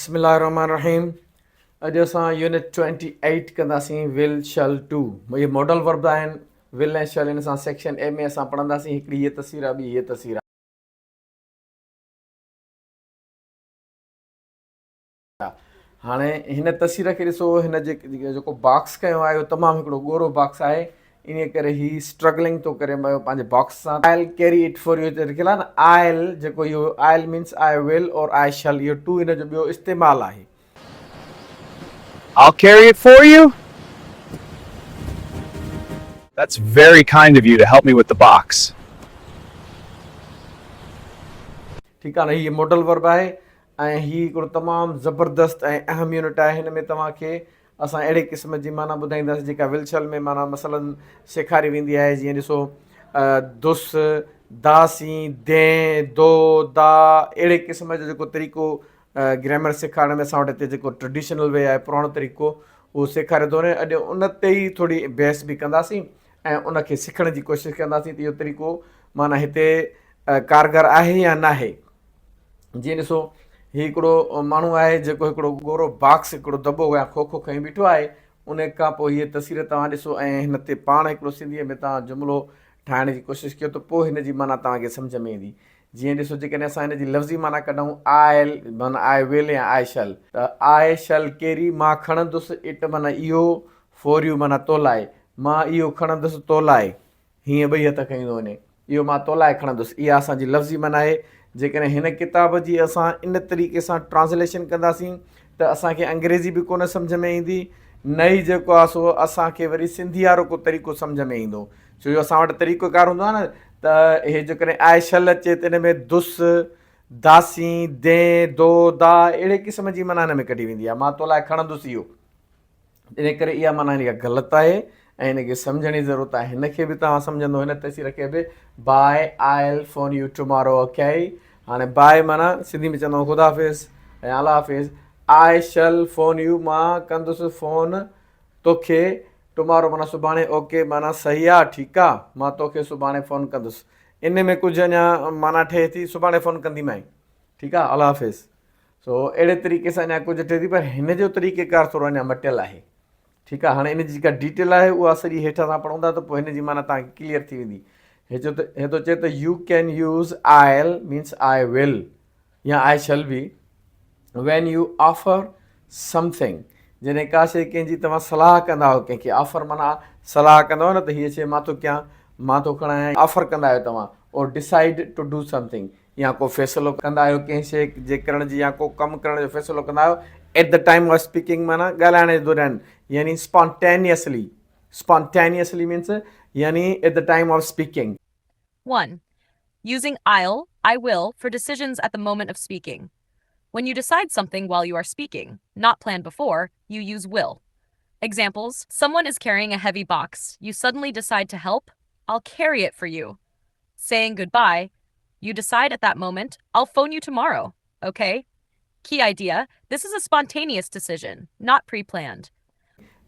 بسم الله الرحمن الرحيم اڄ اسان يونٽ 28 ڪنداسين ول شل ٽو اهي ماڊل ورب آهن ول ۽ شل ان سان سيڪشن اي ۾ اسان پڙهنداسين هڪڙي هيء تصوير آهي ٻي هيء تصوير آهي هاڻي هن تصوير کي ڏسو هن جي جيڪو باڪس کنيو آهي اهو تمام هڪڙو ڳورو باڪس آهي انهيء ڪري هي اسٽرگلنگ ٿو ڪري پيو پنهنجي باڪس سان. I'll carry it for you هتي لکيل آهي نه آئل جيڪو اهو I'll means I will or I shall اهو ٽو ان جو ٻيو استعمال آهي. I'll carry it for you? That's very kind of you to help me with the box. ٺيڪ آهي نه هي ماڊل ورب آهي ۽ هي هڪڙو تمام زبردست ۽ اهم يونٽ آهي هن ۾ توهان کي اسان اهڙي قسم جي معنيٰ ٻڌائينداسين جيڪا ولشل ۾ معنيٰ مثلاً سيکاري ويندي آهي جيئن ڏسو دس، داسين، دين، دو، دا اهڙي قسم جو جيڪو طريقو گرامر سيکارڻ ۾ اسان وٽ هتي جيڪو ٽريڊيشنل وي آهي پراڻو طريقو اهو سيکاريو ٿو وڃي اڄ ان تي ئي ٿوري بحث به ڪنداسين ۽ ان کي سکڻ جي ڪوشش ڪنداسين ته اهو طريقو معنيٰ هتي ڪارگر آهي يا ناهي. جيئن ڏسو هي هڪڙو ماڻهو آهي جيڪو هڪڙو ڳورو باڪس هڪڙو دٻو يا کوکو کنيو بيٺو آهي ان کان پوء هيء تصوير توهان ڏسو ۽ هن تي پاڻ هڪڙو سنڌيء ۾ توهان جملو ٺاهڻ جي ڪوشش ڪيو ته پوء هن جي معنيٰ توهان کي سمجهه ۾ ايندي جيئن ڏسو جيڪڏهن اسان هن جي لفظي معنيٰ ڪڍون آء معنيٰ I will يا I shall ته I shall carry مان کڻندس it معنيٰ اهو فور يو معنيٰ تو لاء مان اهو کڻندس تو لاء هيئن ٻئي هٿ کنيو ٿو وڃي. اهو مان تو لاء کڻندس. اها اسان جي لفظي معنيٰ آهي. جيڪڏهن هن ڪتاب جي اسان ان طريقي سان ٽرانسليشن ڪنداسين ته اسان کي انگريزي به ڪونه سمجهه ۾ ايندي نه ئي جيڪو آهي سو اسان کي وري سنڌي وارو ڪو طريقو سمجهه ۾ ايندو. ڇو جو اسان وٽ طريقو ڪار هوندو آهي نه ته هي جيڪڏهن آء شل اچي ته ان ۾ دس، داسين، دين، دو، دا اهڙي قسم جي معنيٰ هن ۾ ڪڍي ويندي آهي. مان تو لاء کڻندس اهو. ان ڪري اها معنيٰ هن کي غلط آهي ۽ هن کي سمجهڻ جي ضرورت آهي هن کي به توهان سمجهندو هن تصوير کي به bye I'll phone you tomorrow okay هاڻي باء معنيٰ سنڌي ۾ چوندو خدا حافظ ۽ الله حافظ I shall phone you مان ڪندس فون توکي ٽمارو معنيٰ سڀاڻي اوڪي معنيٰ صحيح آ ٺيڪ آ مان توکي سڀاڻي فون ڪندس ان ۾ ڪجهه اڃا معنيٰ ٺهي ٿي سڀاڻي فون ڪنديمانء ٺيڪ آ الله حافظ سو اهڙي طريقي سان اڃا ڪجهه ٺهي ٿي پر هن جو طريقي ڪار ٿورو اڃا مٽيل آهي ٺيڪ آهي هاڻي ان جي جيڪا ڊيٽيل آهي اها سڄي هيٺ اسان پڙهون ٿا ته پوء هن جي معنيٰ توهان کي ڪليئر ٿي ويندي هي چو ته هي ٿو چئي ته you can use I'll means I will يا I shall به when you offer something جڏهن ڪا شيء ڪنهن جي توهان صلاح ڪندا آهيو ڪنهن کي آفر معنيٰ صلاح ڪندا آهيو نه ته هيء شيء مان ٿو ڪيان مان ٿو کڻايان آفر ڪندا آهيو توهان اور ڊسائيڊ ٽو do something يا ڪو فيصلو ڪندا آهيو ڪنهن شيء جي ڪرڻ جي يا ڪو ڪم ڪرڻ جو فيصلو ڪندا آهيو at the time of speaking معنيٰ ڳالهائڻ جي دوران يعني اسپانٽينيسلي Spontaneously means يعني at the time of speaking. 1. Using I'll, I will for decisions at the moment of speaking. When you decide something while you are speaking, not planned before, you use will. Examples Someone is carrying a heavy box. You suddenly decide to help. I'll carry it for you. Saying goodbye, you decide at that moment, I'll phone you tomorrow, okay? Key idea this is a spontaneous decision, not pre planned.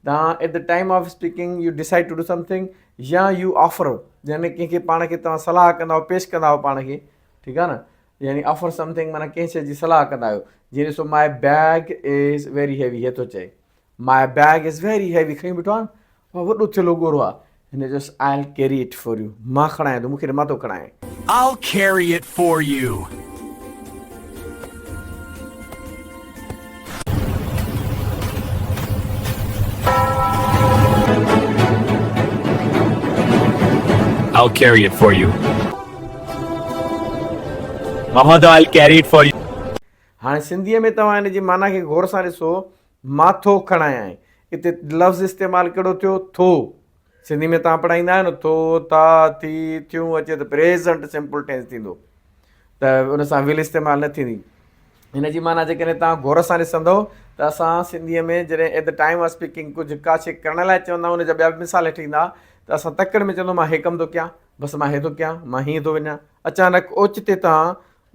توهان at the time of speaking you decide to do something يا U offer يعني ڪنهن کي پاڻ کي توهان صلاح ڪندا آهيو پيش ڪندا آهيو پاڻ کي ٺيڪ آهي نه يعني آفر سمٿنگ معنيٰ ڪنهن شيء جي صلاح ڪندا آهيو جيئن ڏسو my bag is very heavy هي ٿو چئي my bag is very heavy کڻي بيٺو آهي نه وڏو ٿيلهو ڳورو آهي هن چيس I'll carry it for you مان کڻايان ٿو مون کي ڏي مان ٿو کڻايان. I'll carry it for you. I'll carry it for you. Muhammad I'll carry it for you. هاڻي سنڌيء ۾ توهان ان جي معنيٰ کي غور سان ڏسو مان ٿو کڻايانء. اتي لفظ استعمال ڪهڙو ٿيو؟ ٿو. سنڌي ۾ توهان پڙهائيندا آهيو نه ٿو، ٿا، ٿي، ٿيون اچي ته پريزنٽ سمپل ٽينس ٿيندو ته ان سان ول استعمال نه ٿيندي. هن جي معنيٰ جيڪڏهن توهان غور سان ڏسندؤ ته اسان سنڌيء ۾ جڏهن at the time of speaking ڪجهه ڪا شيء ڪرڻ لاء چوندا آهيون ان جا ٻيا به مثال هيٺ ايندا ته اسان تڪڙ ۾ چوندو مان هي ڪم ٿو ڪيان بس مان هي ٿو ڪيان مان هيئن ٿو وڃان اچانڪ اوچتي توهان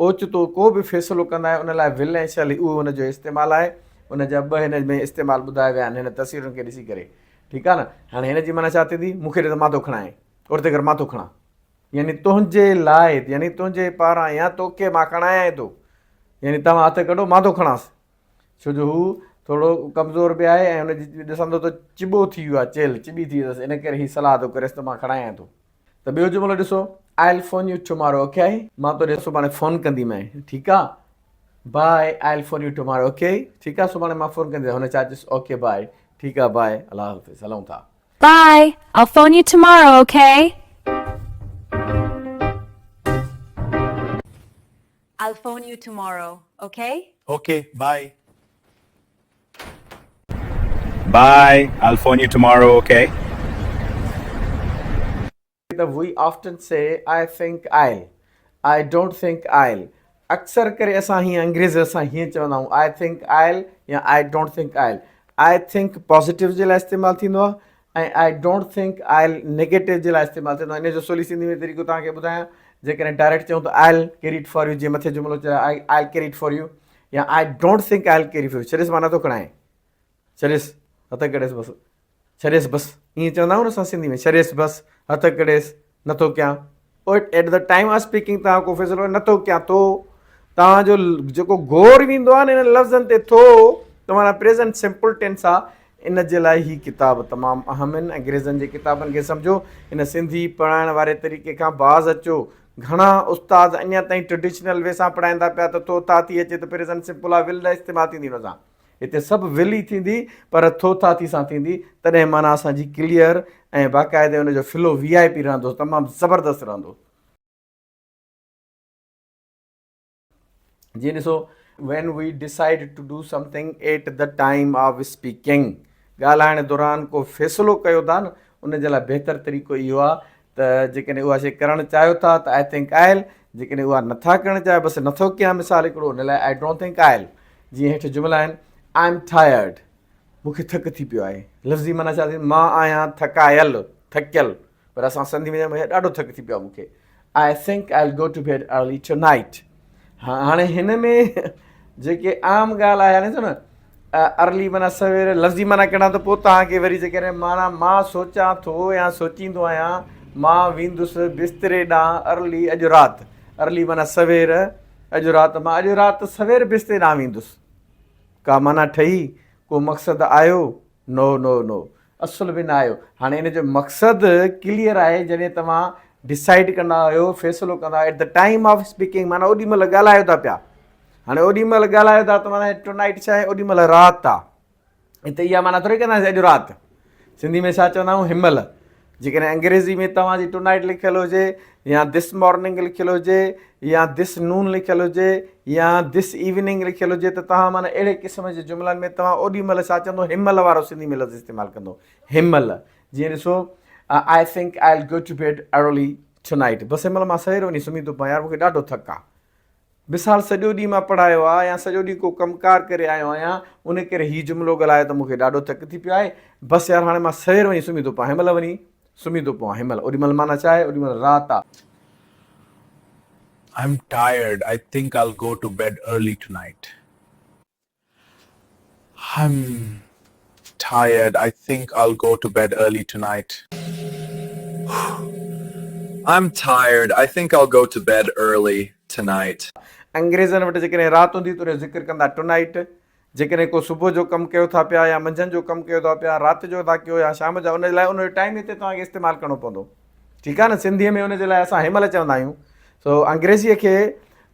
اوچتو ڪو به فيصلو ڪندا آهيو ان لاء ول ۽ شل اهو ان جو استعمال آهي ان جا ٻه هن ۾ استعمال ٻڌايا ويا آهن هن تصويرن کي ڏسي ڪري ٺيڪ آهي نه هاڻي هن جي معنيٰ ڇا ٿيندي مون کي ڏي ته مان ٿو کڻانء اڙتي ڪر مان ٿو کڻان يعني تنهنجي لاء يعني تنهنجي پاران يا توکي مان کڻايانء ٿو يعني توهان هٿ ڪڍو مان ٿو کڻانس. ڇو جو هو ٿورو ڪمزور به آهي ۽ هن جي ڏسندو ته چٻو ٿي ويو آهي چيلهه چٻي ٿي وئي اٿس ان ڪري هي صلاح ٿو ڪريس ته مان کڻايان ٿو. ته ٻيو جملو ڏسو I'll phone you tomorrow okay مان توڏي سڀاڻي فون ڪنديمانء ٺيڪ آ bye I'll phone you tomorrow okay ٺيڪ آ سڀاڻي مان فون ڪنديسانء هن ڇا چيس اوڪي باء ٺيڪ آ باء الله حافظ هلون ٿا. Bye I'll phone you tomorrow okay. I'll phone you tomorrow okay. Okay bye. Bye I'll phone you tomorrow okay. ته we often say I think I'll, I don't think I'll اڪثر ڪري اسان هيئن انگريزي اسان هيئن چوندا آهيون I think I'll يا I don't think I'll. I think positive جي لاء استعمال ٿيندو آهي ۽ I don't think I'll negative جي لاء استعمال ٿيندو آهي. ان جو سولي سنڌي ۾ طريقو توهان کي ٻڌايان جيڪڏهن ڊائريڪٽ چئون ته I'll carry it for you جيئن مٿي جملو چيو آهي I'll carry it for you يا I don't think I'll carry for you ڇڏيس مان نٿو کڻائين ڇڏيس هٿ ڪڍيس بس ڇڏيس بس ائين چوندا آهيون نه اسان سنڌي ۾ ڇڏيس بس هٿ ڪڍيس نٿو ڪيان at the time of speaking توهان ڪو فيصلو نٿو ڪيان ٿو توهان جو جيڪو غور ويندو آهي نه انهن لفظن تي ٿو ته معنيٰ پريزنٽ سمپل ٽينس آهي ان جي لاء هي ڪتاب تمام اهم آهن انگريزن جي ڪتابن کي سمجهو ان سنڌي پڙهائڻ واري طريقي کان باز اچو گهڻا استاد اڃا تائين ٽرڊيشنل وي سان پڙهائين ٿا پيا ته ٿو ٿا ٿي اچي ته پريزنٽ سمپل آ ول نه استعمال ٿيندي ان سان هتي سڀ ول ئي ٿيندي پر ٿو ٿا ٿي سان ٿيندي تڏهن معنيٰ اسان جي ڪليئر ۽ باقاعدي ان جو فلو وي آء پي رهندو تمام زبردست رهندو. جيئن ڏسو When we decide to do something at the time of speaking ڳالهائڻ دوران ڪو فيصلو ڪيو ٿا نه ان جي لاء بهتر طريقو اهو آهي ته جيڪڏهن اها شيء ڪرڻ چاهيو ٿا ته I think I'll جيڪڏهن اها نٿا ڪرڻ چاهيو بس نٿو ڪيان مثال هڪڙو ان لاء I don't think I'll جيئن هيٺ جملا آهن I'm tired مون کي ٿڪ ٿي پيو آهي لفظي معنيٰ ڇا ٿي مان آهيان ٿڪايل ٿڪيل پر اسان سنڌي ۾ چون ڏاڍو ٿڪ ٿي پيو آهي مون کي I think I'll go to bed early tonight هاڻي هن ۾ جيڪي عام ڳالهه آهي هاڻي نه ارلي معنيٰ سوير لفظي معنيٰ ڪڍان ته پوء توهان کي وري جيڪڏهن معنيٰ مان سوچان ٿو يا سوچيندو آهيان مان ويندس بستري ڏانهن ارلي اڄ رات ارلي معنيٰ سوير اڄ رات مان اڄ رات سوير بستري ڏانهن ويندس ڪا معنيٰ ٺهي ڪو مقصد آيو نو نو نو اصل به نه آيو. هاڻي ان جو مقصد ڪليئر آهي جڏهن توهان ڊسائيڊ ڪندا آهيو فيصلو ڪندا آهيو at the time of speaking معنيٰ اوڏي مهل ڳالهايو ٿا پيا هاڻي اوڏي مهل ڳالهايو ٿا ته معنيٰ ٽو نائٽ ڇا آهي اوڏي مهل رات آ هتي اها معنيٰ ٿوري ڪنداسين اڄ رات سنڌي ۾ ڇا چوندا آهيون هن مهل جيڪڏهن انگريزي ۾ توهان جي ٽو نائٽ لکيل هجي يا دس مارننگ لکيل هجي يا دس نون لکيل هجي يا دس ايوننگ لکيل هجي ته توهان معنيٰ اهڙي قسم جي جملن ۾ توهان اوڏي مهل ڇا چوندو هن مهل وارو سنڌي ۾ لفظ استعمال ڪندو هن مهل جيئن ڏسو I think I'll go to bed early tonight بس هن مهل مان سوير وڃي سمهي ٿو پوان يار مون کي ڏاڍو ٿڪ آ مثال سڄو ڏينهن مان پڙهايو آ يا سڄو ڏينهن ڪو ڪم ڪار ڪري آيو آهيان ان ڪري هي جملو ڳالهايو ته مون کي ڏاڍو ٿڪ ٿي پيو آهي بس يار هاڻي مان سوير وڃي سمهي ٿو پوان هن مهل وڃي سمهي ٿو پوان هن مهل اوڏي مهل معنيٰ ڇا آهي اوڏي مهل رات آ. I'm tired, I think I'll go to bed early tonight. I'm tired, I think I'll go to bed early tonight. I'm tired, I think I'll go to bed early tonight. انگريزن وٽ جيڪڏهن رات هوندي ته ان جو ذڪر ڪندا ٽونائيٽ، جيڪڏهن ڪو صبح جو ڪم ڪيو ٿا پيا يا منجهند جو ڪم ڪيو ٿا پيا، رات جو ٿا ڪيو يا شام جو ان لاء ان جو ٽائيم هتي توهان کي استعمال ڪرڻو پوندو. ٺيڪ آهي نه سنڌيء ۾ ان جي لاء اسان هن مهل چوندا آهيون سو انگريزيء کي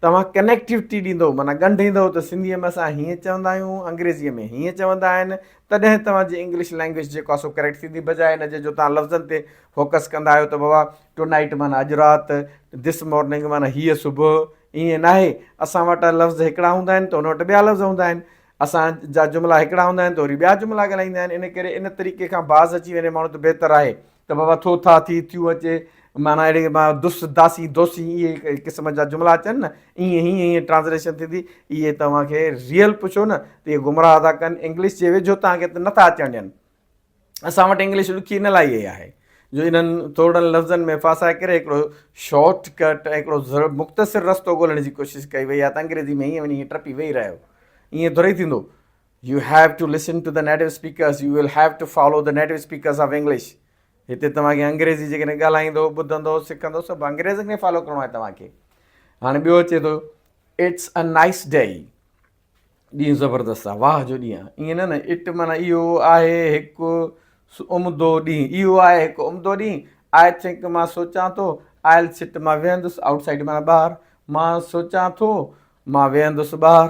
توهان ڪنيڪٽيوٽي ڏيندو معنيٰ ڳنڍيندو ته سنڌيء ۾ اسان هيئن چوندا آهيون انگريزيء ۾ هيئن چوندا آهن تڏهن توهان جي انگلش لينگويج جيڪو آهي سو ڪريڪٽ ٿيندي بجاء ان جي جو توهان لفظن تي فوڪس ڪندا آهيو ته بابا ٽو نائيٽ معنيٰ اڄ رات دس مارننگ معنيٰ هيء صبح ائين ناهي اسان وٽ لفظ هڪڙا هوندا آهن ته ان وٽ ٻيا لفظ هوندا آهن اسان جا جملا هڪڙا هوندا آهن ته وري ٻيا جملا ڳالهائيندا آهن ان ڪري ان طريقي کان باز اچي وڃي ماڻهو ته بهتر آهي ته بابا ٿو ٿا ٿي ٿيون اچي معنيٰ اهڙي معنيٰ دس داسي دوسي اهي قسم جا جملا اچن نه ائين هيئن هيئن ٽرانسليشن ٿيندي اهي توهان کي ريئل پڇو نه ته اهي گمراهه ٿا ڪن انگلش جي ويجهو توهان کي ته نٿا اچڻ ڏين اسان وٽ انگلش ڏکي ان لاء ئي آهي جو انهن ٿورڙن لفظن ۾ ڦاسائي ڪري هڪڙو شارٽ ڪٽ ۽ هڪڙو مختصر رستو ڳولڻ جي ڪوشش ڪئي وئي آهي ته انگريزي ۾ هيئن وڃي هيئن ٽپي ويهي رهيو ائين ٿورئي ٿيندو You have to listen to the native speakers, you will have to follow the native speakers of English. هتي توهان کي انگريزي جيڪڏهن ڳالهائيندو ٻڌندو سکندو سڀ انگريزن کي فالو ڪرڻو آهي توهان کي. هاڻي ٻيو اچي ٿو it's a nice day. ڏينهن زبردست آ واهه جو ڏينهن آ ائين نه نه it معنيٰ اهو آهي هڪ عمدو ڏينهن اهو آهي هڪ عمدو ڏينهن I think مان سوچان ٿو آئل سٽ مان ويهندس آئوٽ سائيڊ معنيٰ ٻاهر مان سوچان ٿو مان ويهندس ٻاهر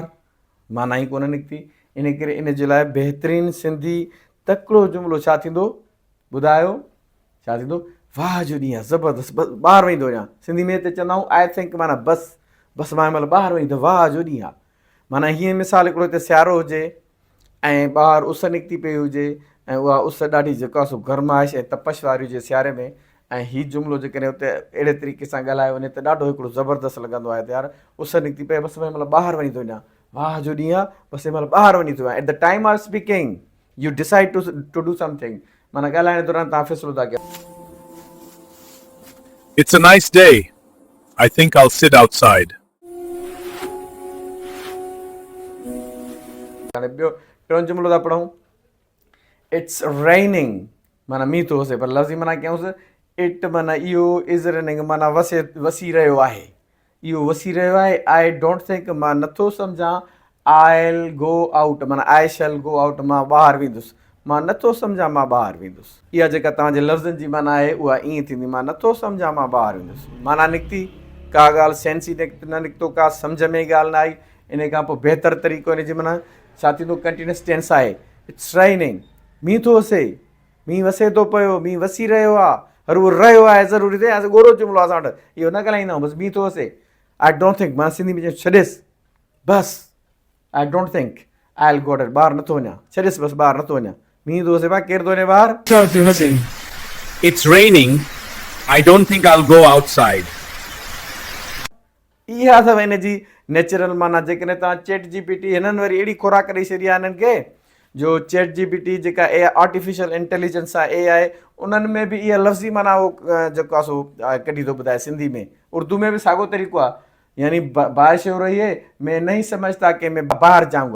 معنيٰ ئي ڪونه نڪتي ان ڪري ان جي لاء بهترين سنڌي تڪڙو جملو ڇا ٿيندو ٻڌايو ڇا ٿيندو واهه جو ڏينهن آ زبردست بس ٻاهر وڃي ٿو وڃان سنڌي ۾ هتي چوندا آهيون I think معنيٰ بس بس مان هن مهل ٻاهر وڃي ٿو واهه جو ڏينهن آ معنيٰ هيئن مثال هڪڙو هتي سيارو هجي ۽ ٻاهر اس نڪتي پئي هجي ۽ اها اس ڏاڍي جيڪو آهي سو گرمائش ۽ تپش واري هجي سياري ۾ ۽ هي جملو جيڪڏهن اتي اهڙي طريقي سان ڳالهايو وڃي ته ڏاڍو هڪڙو زبردست لڳندو آهي ته يار اس نڪتي پئي بس هن مهل ٻاهر وڃي ٿو وڃان واهه جو ڏينهن آهي بس هن مهل ٻاهر وڃي ٿو وڃان at the time of speaking you decide to do something معنيٰ ڳالهائڻ دوران توهان فيصلو ٿا ڪيو. It's a nice day. I think I'll sit outside. هاڻي ٻيو ٽيون جملو ٿا پڙهون it's raining معنيٰ مينهن ٿو وسي پر لفظي معنيٰ ڪيونس it معنيٰ اهو از ريننگ معنيٰ وسي وسي رهيو آهي اهو وسي رهيو آهي I don't think مان نٿو سمجهان آئل گو آئوٽ معنيٰ آء شل گو آئوٽ مان ٻاهر ويندس مان نٿو سمجهان مان ٻاهر ويندس. اها جيڪا توهان جي لفظن جي معنيٰ آهي اها ائين ٿيندي مان نٿو سمجهان مان ٻاهر ويندس. معنيٰ نڪتي، ڪا ڳالهه سينس ئي نه نڪتو، ڪا سمجهه ۾ ئي ڳالهه نه آئي. انهيء کان پوء بهتر طريقو ان جي معنيٰ ڇا ٿيندو ڪنٽينيوس ٽينس آهي. It's raining مينهن ٿو وسي، مينهن وسي ٿو پيو، مينهن وسي رهيو آهي. هر اهو رهيو آهي ضروري ٿئي ڳورو جملو آهي اسان وٽ اهو نه ڳالهائيندا آهيون بس مينهن ٿو وسي. I don't think معنيٰ سنڌي ۾ چئون ڇڏيس بس. I don't think I will go out ٻاهر نٿو وڃان ڇڏيس بس ٻاهر نٿو وڃان مينهن ٿو وسي ڀاء ڪير ٿو وڃي ٻاهر. It's raining I don't think I will go outside. اها اٿو ان جي نيچرل معنيٰ جيڪڏهن توهان چيٽ جي پي ٽي هنن وري اهڙي خوراڪ ڏئي ڇڏي آهي هنن کي جو چيٽ جي پي ٽي جيڪا اي آرٽيفيشل انٽيليجنس آهي اي آء انهن ۾ به اها لفظي معنيٰ اهو جيڪو آهي سو ڪڍي ٿو ٻڌائي سنڌي ۾ اردو ۾ به ساڳو طريقو آهي يعني بارش هو رهي هي مين نهين سمجهتا ڪي مين باهر جائون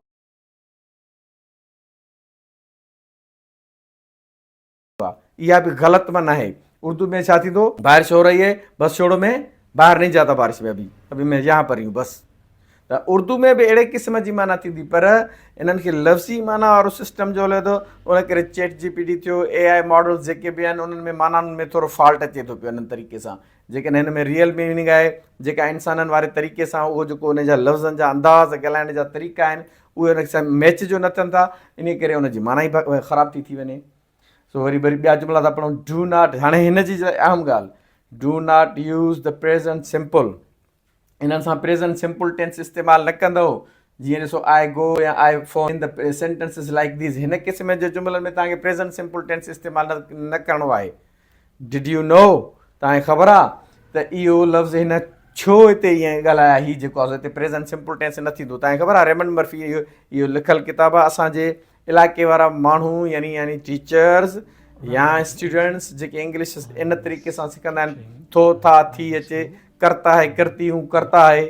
گا اها به غلط معنی آهي اردو ۾ ڇا ٿيندو بارش هو رهي هي بس ڇوڙو مين باهر نهين جاتا بارش ۾ ابي ابي مين يهان پر هي هون بس ته اردو ۾ به اهڙي قسم جي معنی ٿيندي پر انهن کي لفظي معنی وارو سسٽم جو هلي ٿو ان ڪري چيٽ جي پي ٽي ٿيو اي آء ماڊلز جيڪي به آهن انهن ۾ معنائن ۾ ٿورو فالٽ اچي ٿو پيو انهن طريقي سان جيڪڏهن هن ۾ ريئل ميننگ آهي جيڪا انسانن واري طريقي سان اهو جيڪو ان جا لفظن جا انداز ڳالهائڻ جا طريقا آهن اهي ان سان ميچ جو نه ٿين ٿا انهي ڪري ان جي معنيٰ ئي خراب ٿي ٿي وڃي سو وري وري ٻيا جملا ٿا پڙهون do not هاڻي هن جي اهم ڳالهه do not use the present simple انهن سان پريزنٽ سمپل ٽينس استعمال نه ڪندؤ جيئن ڏسو آء گو يا I phone in the sentences like these هن قسم جي جملن ۾ توهان کي پريزنٽ سمپل ٽينس استعمال نه ڪرڻو آهي Did you know توهان کي خبر آ ته اهو لفظ هن ڇو هتي ائين ڳالهايا هي جيڪو آ سو هتي پريزنٽ سمپل ٽينس نه ٿيندو توهان کي خبر آ ريمنڊ مرفي اهو اهو لکيل ڪتاب آ اسان جي علائقي وارا ماڻهو يعني يعني ٽيچرز يا اسٽوڊنٽس جيڪي انگلش ان طريقي سان سکندا آهن ٿو ٿا ٿي اچي ڪرتا هي ڪرتي هون ڪرتا هي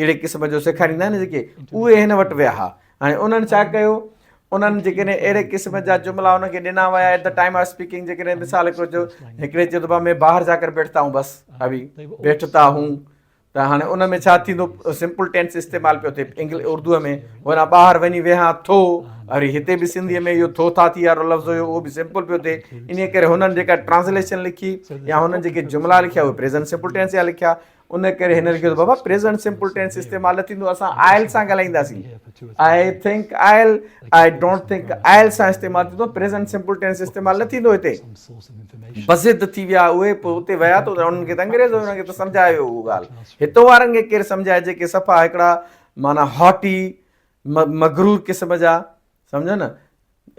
اهڙي قسم جو سيکاريندا آهن جيڪي اهي هن وٽ ويا ها هاڻي انهن ڇا ڪيو انهن جيڪڏهن اهڙي قسم جا جملا انهن کي ڏنا ويا at the time of speaking جيڪڏهن مثال هڪڙو چيو هڪڙي چيو ته مين باهر جا ڪر بيٺتا هون بس ابي بيٺتا هون ته هاڻي ان ۾ ڇا ٿيندو سمپل ٽينس استعمال پيو ٿئي انگل اردو ۾ ورنه ٻاهر وڃي ويهان ٿو وري هتي به سنڌي ۾ اهو ٿو ٿا ٿي وارو لفظ هيو اهو به سمپل پيو ٿئي ان ڪري هنن جيڪا ٽرانسليشن لکي يا هنن جيڪي جملا لکيا اهي پريزنٽ سمپل ٽينس جا لکيا ان ڪري هن لکيو ته بابا پريزنٽ سمپل ٽينس استعمال نه ٿيندو اسان آئل سان ڳالهائينداسين I think I'll I don't think I'll سان استعمال ٿيندو پريزنٽ سمپل ٽينس استعمال نه ٿيندو هتي بضد ٿي ويا اهي پوء اتي ويا ته انهن کي ته انگريز انهن کي ته سمجهايو اهو ڳالهه هتو وارن کي ڪير سمجهائي جيڪي صفا هڪڙا معنيٰ هاٽي مغرور قسم جا سمجهو نه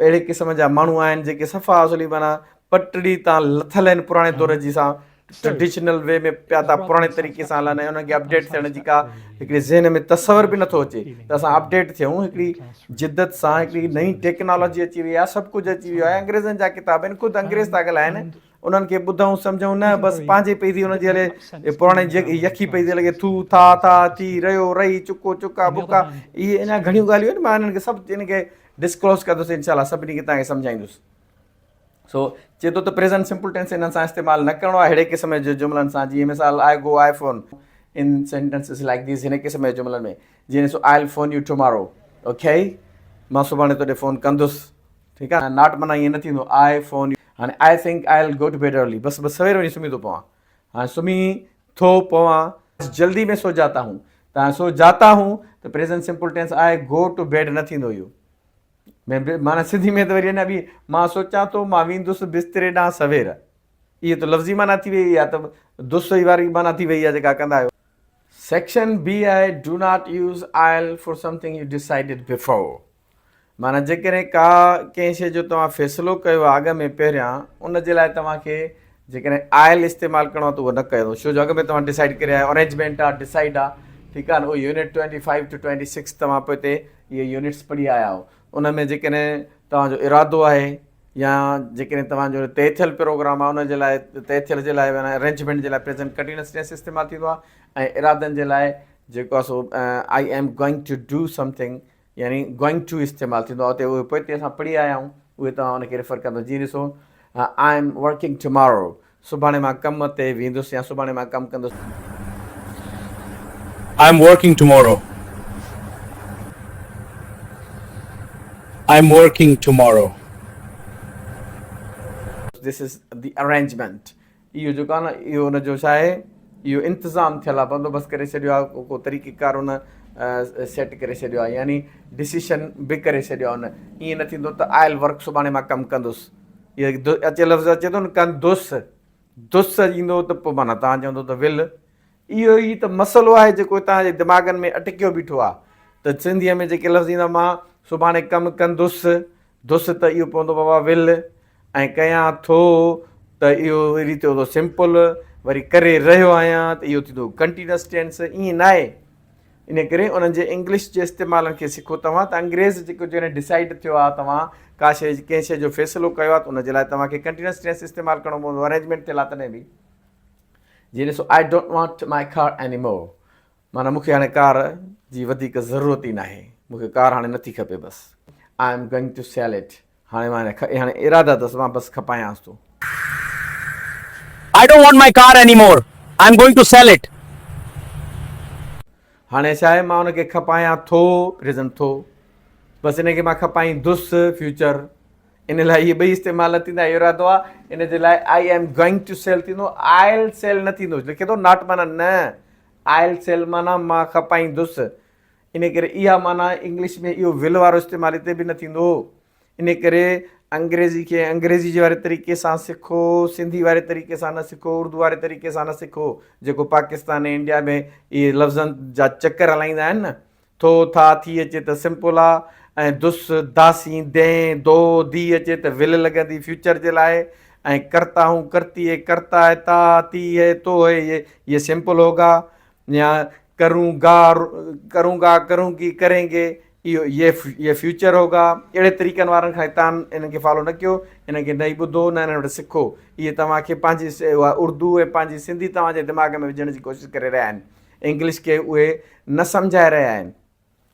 اهڙي قسم جا ماڻهو آهن جيڪي صفا اصلي معنيٰ پٽڙي تان لٿل آهن پراڻي دور جي سان ٽرڊيشنل وي ۾ پيا ٿا پراڻي طريقي سان هلن ۽ انهن کي اپڊيٽ ٿيڻ جي ڪا هڪڙي ذهن ۾ تصور به نٿو اچي ته اسان اپڊيٽ ٿيون هڪڙي جدت سان هڪڙي نئين ٽيڪنالاجي اچي وئي آهي سڀ ڪجهه اچي ويو آهي انگريزن جا ڪتاب آهن خود انگريز ٿا ڳالهائن انهن کي ٻڌون سمجهون نه بس پنهنجي پئي ٿي ان جي هلي پراڻي يکي پئي ٿي لڳي ٿو ٿا ٿا ٿي رهيو رهي چڪو چڪا بڪا اهي اڃا گهڻيون ڳالهيون آهن مان انهن کي سڀ ان کي ڊسڪلوز ڪندس انشاء الله سڀني کي توهان کي سمجهائيندس سو چئي ٿو ته پريزنٽ سمپل ٽينس انهن سان استعمال نه ڪرڻو آهي اهڙي قسم جي جملن سان جيئن مثال I go I phone in sentences like these هن قسم جي جملن ۾ جيئن ڏسو I will phone you tomorrow. Okay مان سڀاڻي توڏي فون ڪندس ٺيڪ آ not معنيٰ ائين نه ٿيندو آء فون هاڻي I think I will go to bed early بس بس سوير وڃي سمهي ٿو پوان هاڻي سمهي ٿو پوان جلدي ۾ سو جاتا هون ته هاڻي سو جاتا هون ته present simple tense I go to bed نه ٿيندو اهو ۾ معنيٰ سنڌي ۾ ته وري اڃا به مان سوچان ٿو مان ويندس بستري ڏانهن سوير اهي ته لفظي معنيٰ ٿي وئي يا ته دس واري معنيٰ ٿي وئي آ جيڪا ڪندا آهيو. سيڪشن بي آهي do not use I'll for something you decided before معنيٰ جيڪڏهن ڪا ڪنهن شيء جو توهان فيصلو ڪيو آهي اڳ ۾ پهريان ان جي لاء توهان کي جيڪڏهن آئل استعمال ڪرڻو آهي ته اهو نه ڪيو ڇو جو اڳ ۾ توهان ڊسائيڊ ڪري آيا ارينجمينٽ آهي ڊسائيڊ آهي ٺيڪ آهي نه اهو يونٽ 25 ٽو 26 توهان پوئتي اهي يونٽس پڙهي آيا آهيو ان ۾ جيڪڏهن توهان جو ارادو آهي يا جيڪڏهن توهان جو طئي ٿيل پروگرام آهي ان جي لاء طئي ٿيل جي لاء معنيٰ ارينجمينٽ جي لاء پريزنٽ ڪنٽينيوس ٽينس استعمال ٿيندو آهي ۽ ارادن جي لاء جيڪو آهي سو I am going to do something يعني گوئنگ ٽو استعمال ٿيندو آهي اتي اهي پوئتي اسان پڙهي آيا آهيون اهي توهان ان کي ريفر ڪندو جيئن ڏسو I am working tomorrow سڀاڻي مان ڪم تي ويندس يا سڀاڻي مان ڪم ڪندس. I am working tomorrow. I am working tomorrow. This is the arrangement اهو جيڪو آهي نه اهو ان جو ڇا آهي اهو انتظام ٿيل آهي بندوبست ڪري ڇڏيو آهي ڪو طريقي ڪار ان سيٽ ڪري ڇڏيو آهي يعني ڊسيشن به ڪري ڇڏيو آهي ان ائين نه ٿيندو ته آئل ورڪ سڀاڻي مان ڪم ڪندس اهو اچي لفظ اچي ٿو نه ڪندس دس ايندو ته پوء معنيٰ توهان چوندو ته ول اهو ئي ته مسئلو آهي جيڪو توهان جي دماغن ۾ اٽڪيو بيٺو آهي ته سنڌيء ۾ جيڪي لفظ ايندا مان سڀاڻي ڪم ڪندس دس ته اهو پوندو بابا ول ۽ ڪيان ٿو ته اهو وري ٿيندو سمپل وري ڪري رهيو آهيان ته اهو ٿيندو ڪنٽينس ٽينس ائين ناهي ان ڪري انهن جي انگلش جي استعمالن کي سکو توهان ته انگريز جيڪو جڏهن ڊسائيڊ ٿيو آهي توهان ڪا شيء ڪنهن شيء جو فيصلو ڪيو آهي ته ان جي لاء توهان کي ڪنٽينس ٽينس استعمال ڪرڻو پوندو ارينجمينٽ ٿيل آهي تڏهن به جي ڏسو I don't want my car any more معنيٰ مون کي هاڻي ڪار جي وڌيڪ ضرورت ئي ناهي مون کي ڪار هاڻي نٿي کپي بس I am going to sell it هاڻي مان هاڻي ارادا اٿس مان بس کپايانس ٿو. I don't want my car any more I am going to sell it. هاڻي ڇا آهي مان ان کي کپايان ٿو پريزنٽ ٿو بس ان کي مان کپائيندس فيوچر ان لاء اهي ٻئي استعمال نه ٿيندا اهو ارادو آهي ان جي لاء I am going to sell ٿيندو آئل سيل نه ٿيندو لکي ٿو not معنيٰ نه آئل سيل معنيٰ مان کپائيندس ان ڪري اها معنيٰ انگلش ۾ اهو ول وارو استعمال هتي به نه ٿيندو ان ڪري انگريزي کي انگريزي جي واري طريقي سان سکو سنڌي واري طريقي سان نه سکو اردو واري طريقي سان نه سکو جيڪو پاڪستان ۽ انڊيا ۾ اهي لفظن جا چڪر هلائيندا آهن نه ٿو ٿا ٿي اچي ته سمپل آ ۽ دس داسين دين دو the اچي ته ول لڳندي فيوچر جي لاء ۽ ڪرتا هون ڪرتي هي ڪرتا هي تا تي هي تو هي يي يي سمپل هوگا يا ڪرون گا ڪرون گا ڪرون گي ڪرين گي اهو يي يي فيوچر هوگا اهڙي طريقن وارن کان تان انهن کي فالو نه ڪيو انهن کي نه ئي ٻڌو نه انهن وٽ سکو اهي توهان کي پنهنجي اردو ۽ پنهنجي سنڌي توهان جي دماغ ۾ وجهڻ جي ڪوشش ڪري رهيا آهن انگلش کي اهي نه سمجهائي رهيا آهن.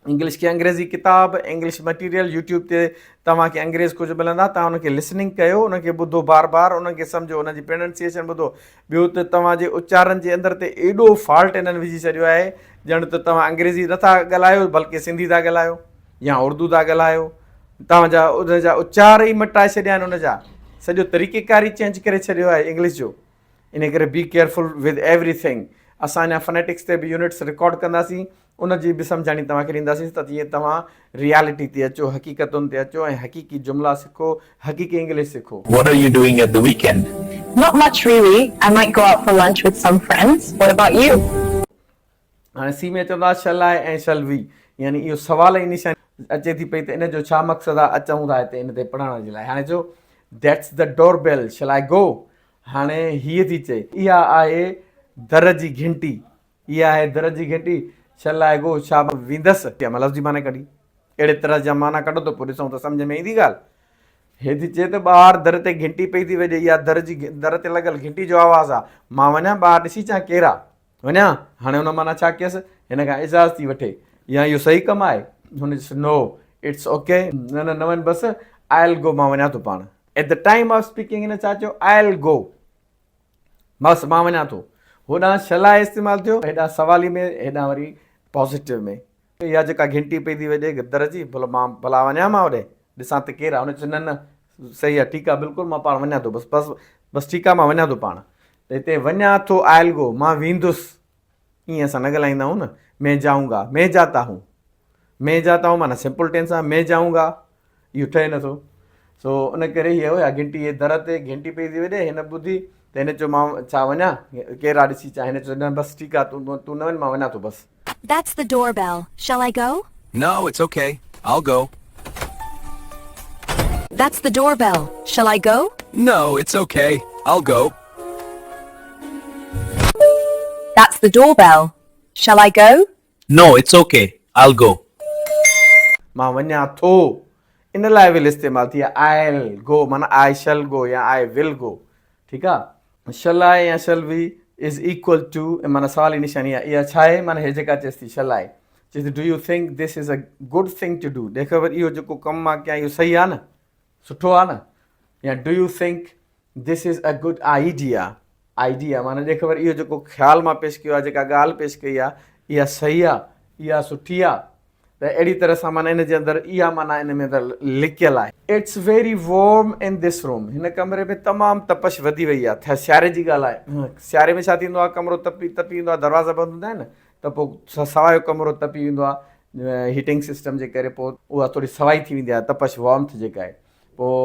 انگلش کي انگريزي ڪتاب، انگلش مٽيريل، يوٽيوب تي توهان کي انگريز ڪجهه ملندا، توهان انهن کي لسننگ ڪيو، انهن کي ٻڌو بار بار، انهن کي سمجهو، انهن جي پرننسيئيشن ٻڌو. ٻيو ته توهان جي اچارن جي اندر تي ايڏو فالٽ انهن وجهي ڇڏيو آهي ڄڻ ته توهان انگريزي نه ٿا ڳالهايو بلڪه سنڌي ٿا ڳالهايو يا اردو ٿا ڳالهايو. توهان جا ان جا اچار ئي مٽائي ڇڏيا آهن ان جا سڄو طريقيڪار ئي چينج ڪري ڇڏيو آهي انگلش جو. ان ڪري be careful with everything. اسان اڃا فنيٽڪس تي به يونٽس رڪارڊ ڪنداسين ان جي به سمجهاڻي توهان کي ڏينداسين ته جيئن توهان ريالٽي تي اچو حقيقتن تي اچو ۽ حقيقي جملا سکو حقيقي انگلش سکو. What are you doing at the weekend? Not much really, I might go out for lunch with some friends, what about you? هاڻي سي ۾ چوندا شل آء ۽ شل وي يعني اهو سوال جي نشاني اچي ٿي پئي ته ان جو ڇا مقصد آهي اچون ٿا هتي ان تي پڙهڻ جي لاء هاڻي چئو that's the door bell shall I go هاڻي هيء ٿي چئي اها آهي در جي گهنٽي اها آهي در جي گهنٽي شل آء گو ڇا مان ويندس مان لفظي معنيٰ ڪڍي اهڙي طرح جا معنيٰ ڪڍو ته پوء ڏسون ته سمجهه ۾ ايندي ڳالهه هيء ٿي چئي ته ٻاهر در تي گهنٽي پئي ٿي وڄي اها در جي در تي لڳل گهنٽي جو آواز آ مان وڃان ٻاهر ڏسي اچان ڪير آ وڃان؟ هاڻي هن معنيٰ ڇا ڪيس؟ هن کان اجازت ٿي وٺي يا اهو صحيح ڪم آهي؟ هن چيس نو، it's okay, نه نه نه وڃ بس، آء ول گو مان وڃان ٿو پاڻ. At the time of speaking هن ڇا چيو؟ آء ول گو، بس مان وڃان ٿو. هوڏانهن شل آء استعمال ٿيو، هيڏانهن سوالي ۾، هيڏانهن وري پازيٽو ۾. اها جيڪا گهنٽي پئي ٿي وڄي در جي، ڀلا مان ڀلا وڃان مان هوڏي ڏسان ته ڪير آهي؟ هن چيس نه نه صحيح آهي ٺيڪ آهي بلڪل مان پاڻ وڃان ٿو بس بس بس ٺيڪ آهي مان وڃان ٿو پاڻ. ته هتي وڃان ٿو آئل گو مان ويندس ائين اسان نه ڳالهائيندا آهيون نه مين جائون گا مين جاتا هون مين جاتا هون معنيٰ سمپل ٽينس آهي مين جائون گا اهو ٺهي نٿو سو ان ڪري هيء هيا گهنٽي هي در تي گهنٽي پئي ٿي وڄي هن ٻڌي ته هن چيو مان ڇا وڃان ڪير آ ڏسي چان هن چيو نه بس ٺيڪ آ تون تون نه وڃ مان وڃان ٿو بس. That's the doorbell. Shall I go? No, it's okay. I'll go. That's the doorbell. Shall I go? No, it's okay. I'll go. That's the doorbell. Shall I go? No, it's okay. I'll go. مان وڃان ٿو ان لاء ول استعمال ٿي آهي oil گو معنيٰ آء شل گو يا آء ول گو ٺيڪ آ شل آء يا shall we is equal to معنيٰ سوالي نشاني آهي اها ڇا آهي معنيٰ هي جيڪا چيس ٿي شل آء چيس ٿي do you think this is a good thing to do ڏي خبر اهو جيڪو ڪم مان ڪيان اهو صحيح آ نه سٺو آ نه يا do you think this is a good idea idea معنيٰ ڏي خبر اهو جيڪو خيال مان پيش ڪيو آ جيڪا ڳالهه پيش ڪئي آ اها صحيح آ اها سٺي آ ته اهڙي طرح سان معنيٰ ان جي اندر اها معنيٰ ان ۾ اندر لڪيل آهي. It's very warm in this room هن ڪمري ۾ تمام تپش وڌي وئي آ ٿ سياري جي ڳالهه آهي سياري ۾ ڇا ٿيندو آ ڪمرو تپي تپي ويندو آ دروازا بند هوندا آهن نه ته پوء سوايو ڪمرو تپي ويندو آ هيٽنگ سسٽم جي ڪري پوء اها ٿوري سوائي ٿي ويندي آ تپش وارمٿ جيڪا آهي پوء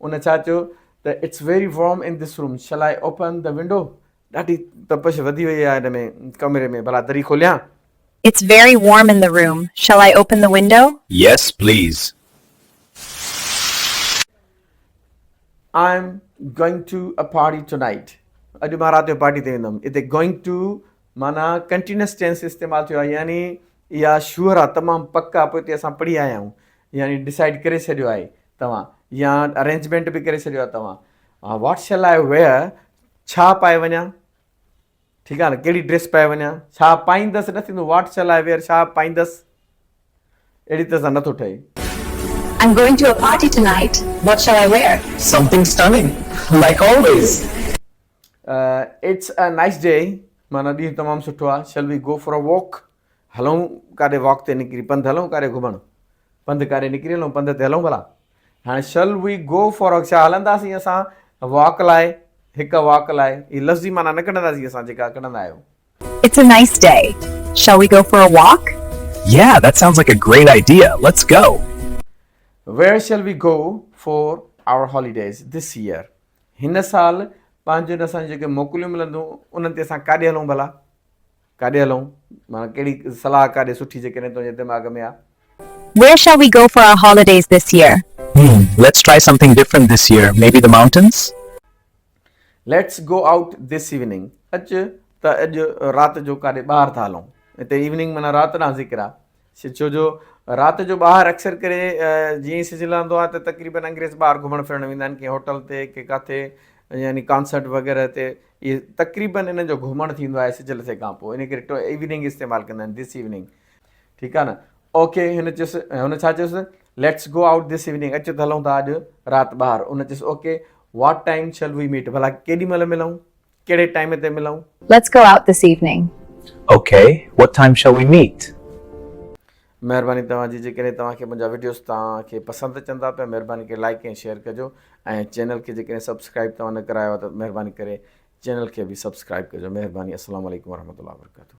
ان ڇا چيو ته it's very warm in this room shall I open the window ڏاڍي تپش وڌي وئي آهي هن ۾ ڪمري ۾ ڀلا دري کوليان. It's very warm in the room, shall I open the window? Yes please. I am going to a party tonight اڄ مان رات جو پارٽي تي ويندم اتي گوئنگ ٽو معنيٰ ڪنٽينيوس ٽينس استعمال ٿيو آهي يعني اها شوئر آهي تمام پڪ آهي پوئتي اسان پڙهي آيا آهيون يعني ڊسائيڊ ڪري ڇڏيو آهي توهان يا ارينجمينٽ به ڪري ڇڏيو آهي توهان واٽ شل آء ويئر ڇا پائي وڃان ٺيڪ آهي نه ڪهڙي ڊريس پائي وڃان ڇا پائيندس نه ٿيندو واٽ شل آء ويئر ڇا پائيندس اهڙي طرح سان نٿو ٺهي. I'm going to a party tonight, what shall I wear? Something stunning, like always. It's a nice day معنيٰ ڏينهن تمام سٺو آهي shall we go for a walk هلون ڪاڏي واڪ تي نڪري پنڌ هلون ڪاڏي گهمڻ پنڌ ڪاڏي نڪري هلون پنڌ تي هلون ڀلا هاڻي شل وي گو فار ا ڇا هلنداسين اسان واڪ لاء هڪ واڪ لاء هي لفظي معنيٰ نه ڪڍنداسين اسان جيڪا ڪڍندا آهيو. It's a nice day. Shall we go for a walk? Yeah, that sounds like a great idea. Let's go. Where shall we go for our holidays this year? هن سال پنهنجون اسان جون جيڪي موڪليون ملنديون انهن تي اسان ڪاڏي هلون ڀلا؟ ڪاڏي هلون؟ معنيٰ ڪهڙي صلاح ڪاڏي سٺي جيڪڏهن تنهنجي دماغ ۾ آ. Where shall we go for our holidays this year? Hmm, let's try something different this year, maybe the mountains? Let's go out this evening اچ ته اڄ رات جو ڪاڏي ٻاهر ٿا هلون. هتي ايوننگ معنيٰ رات ڏانهن ذڪر آ. ڇو جو رات جو ٻاهر اڪثر ڪري جيئن ئي سج لهندو آهي ته تقريبن انگريز ٻاهر گهمڻ ڦرڻ ويندا آهن ڪنهن هوٽل تي ڪي ڪاٿي يعني ڪانسرٽ وغيره تي اهي تقريبن انهن جو گهمڻ ٿيندو آهي سج لٿي کان پوء ان ڪري ايوننگ استعمال ڪندا آهن this evening ٺيڪ آهي نه اوڪي هن چيس هن ڇا چيس let's go out this evening اچ ته هلون ٿا اڄ رات ٻاهر ان چيس okay what time shall we meet ڀلا ڪيڏي مهل ملون ڪهڙي ٽائيم تي ملون. Let's go out this evening. Okay, what time shall we meet? مهرباني توهان جي جيڪڏهن توهان کي منهنجا وڊيوز توهان کي پسند اچن ٿا پيا مهرباني ڪري لائڪ ۽ شيئر ڪجو ۽ چينل کي جيڪڏهن سبسڪرائب توهان نه ڪرايو آهي ته مهرباني ڪري چينل کي به سبسڪرائب ڪجو مهرباني السلام عليڪم ورحمة الله وبرڪاته.